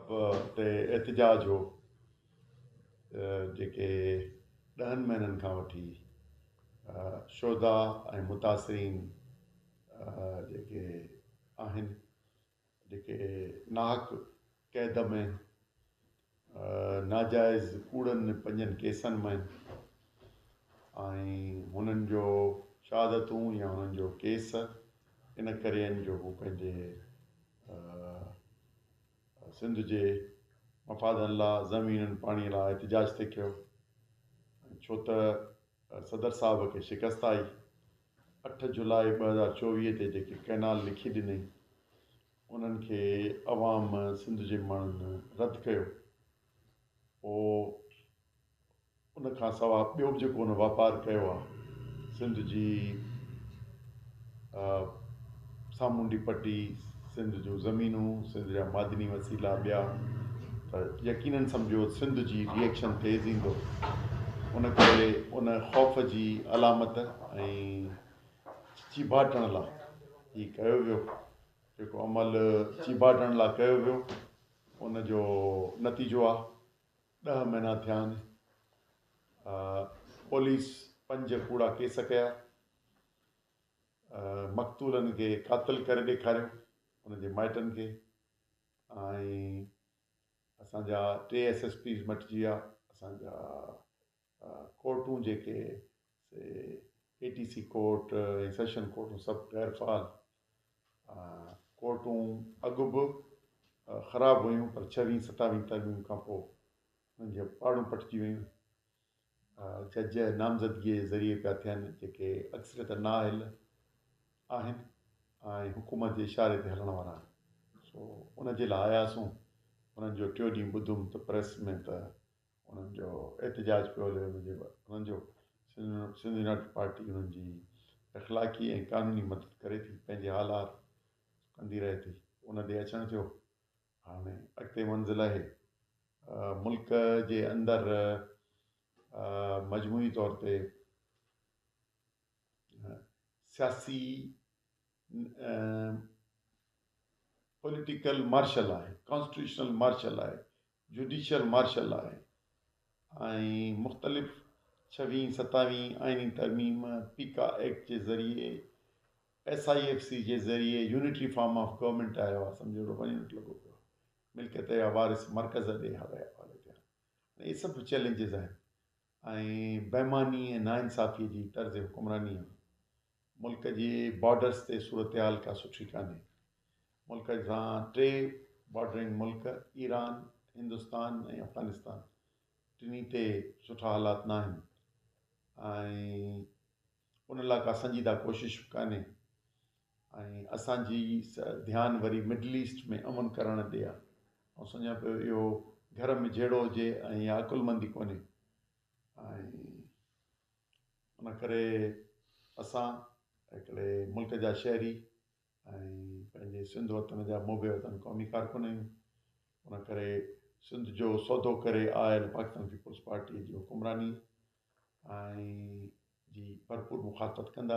تي احتجاج هو جيڪي 10 مهينن کان وٺي شهدا ۽ متاثرين جيڪي آهن، جيڪي ناحق قيد ۾ ناجائز ڪوڙن 5 ڪيسن ۾ ۽ هنن جو شهادتون يا هنن جو ڪيس ان ڪري آهن جو هو پنهنجي سنڌ جي مفادن لا، زمينن پاڻي لا احتجاج ٿي ڪيو، ڇو ته صدر صاحب کي شڪست آئي. 8 جولاء 2024 تي جيڪي ڪئنال لکي ڏنئي انهن کي عوام سنڌ جي ماڻهن رد ڪيو. پوء ان کان سوا ٻيو به جيڪو هن واپار ڪيو آهي، سنڌ جي سامونڊي پٽي، سنڌ جون زمينون، سنڌ جا معدني وسيلا ٻيا، ته يقينن سمجهو سنڌ جي ري ايڪشن تيز ايندو. ان ڪري ان خوف جي علامت ۽ چيڀاٽڻ لا هي ڪيو ويو. جيڪو عمل چيڀاٽڻ لا ڪيو ويو ان جو نتيجو آ 10 مهينا ٿيا آهن، پوليس 5 ڪوڙا ڪيس ڪيا، مقتولن کي قاتل ڪري ڏيکاريو انهن جي مائٽن کي، ۽ اسان جا 3 ايس ايس پيز مٽجي ويا، اسان جا ڪورٽون جيڪي سي اي ٽي سي ڪورٽ ۽ سيشن ڪورٽون سڀ غير فعال. ڪورٽون اڳ به خراب هيون پر ڇويهين ستاويهين ترميم کان پوء انهن جون پاڙون پٽجي ويون. جج نامزدگيء جي ذريعي پيا ٿين جيڪي اڪثريت نااهل آهن ۽ حڪومت جي اشاري تي هلڻ وارا آهن. سو ان جي لاء آياسون. انهن جو ٽيون ڏينهن ٻڌم ته پريس ۾ ته انهن جو احتجاج پيو هلي. انهن جو سنڌ يونائيٽيڊ پارٽي انهن جي اخلاقي ۽ قانوني مدد ڪري ٿي، پنهنجي حال آهر ڪندي رهي ٿي. ان ڏي اچڻ ٿيو. هاڻي اڳتي منزل آهي. ملڪ جي اندر مجموعي طور تي سياسي پوليٽيڪل مارشل آهي، ڪانسٽيٽيوشنل مارشل آهي، جوڊيشل مارشل آهي ۽ مختلف ڇويهين ستاويهين آئيني ترميم، پيڪا ايڪٽ جي ذريعي، ايس I F C جي ذريعي يونٽري فارم آف گورنمينٽ آيو آهي، سمجهو ون يونٽ لڳو پيو آهي، ملڪيت جا وارث مرڪز ڏي حوالي ٿيا آهن. اهي سڀ چئلينجز آهن ۽ بيماني ۽ ناانصافي جي طرز حڪمراني آهي. ملڪ جي بارڊرز تي صورتحال ڪا سٺي ڪانهي. ملڪ سان 3 بارڊرنگ ملڪ ايران، هندستان ۽ افغانستان ٽنهي تي سٺا حالات ناهن ۽ ان لاء ڪا سنجيده ڪوشش به ڪانهي ۽ اسان جي ڌيان وري مڊل ايسٽ ۾ امن ڪرڻ ڏي آهي. آئون سمجهان پيو اهو گهر ۾ جهيڙو هجي ۽ اها عقلمندي ڪونهي ۽ ان ڪري اسان هڪڙي ملڪ جا شهري ۽ پنهنجي سنڌ وطن جا محب وطن قومي ڪارڪن آهيون. ان ڪري سنڌ جو سودو ڪري آيل پاڪستان پيپلز پارٽيء جي حڪمراني ۽ جي ڀرپور مخالفت ڪندا.